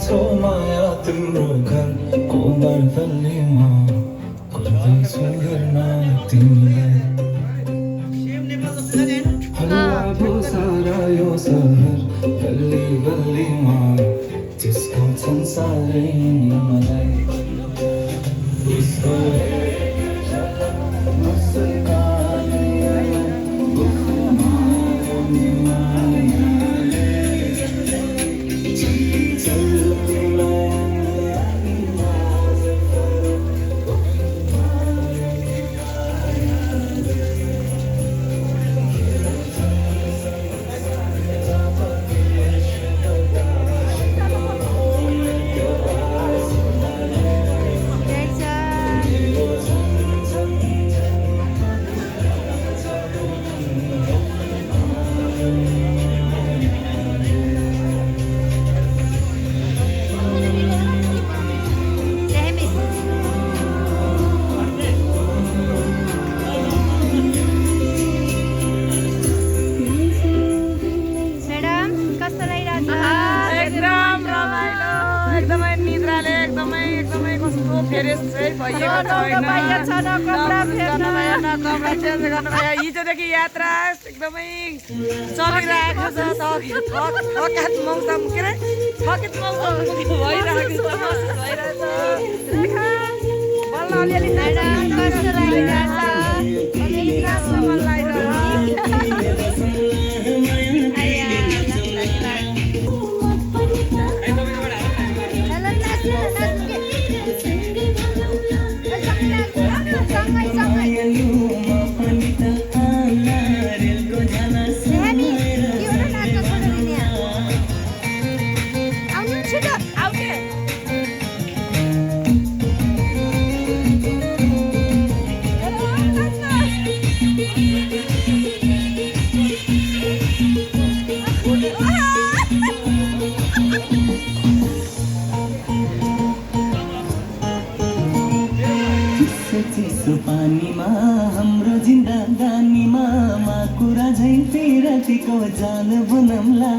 त्यसको माया तिम्रो घरको बर्दलीमा गर्दैछु हेर्न तिमीलाई हल्ला भुसारा यो सहर गल्ली गल्लीमा त्यसको संसारै मलाई हिजोदेखि यात्रा एकदमै चलिरहेको छ थकात मौसम के अरे थकित मौसम भइरहेको छ बल्ल अलिअलि पानीमा हाम्रो जिन्दगानीमा कुरा झै रातिको जान बनमला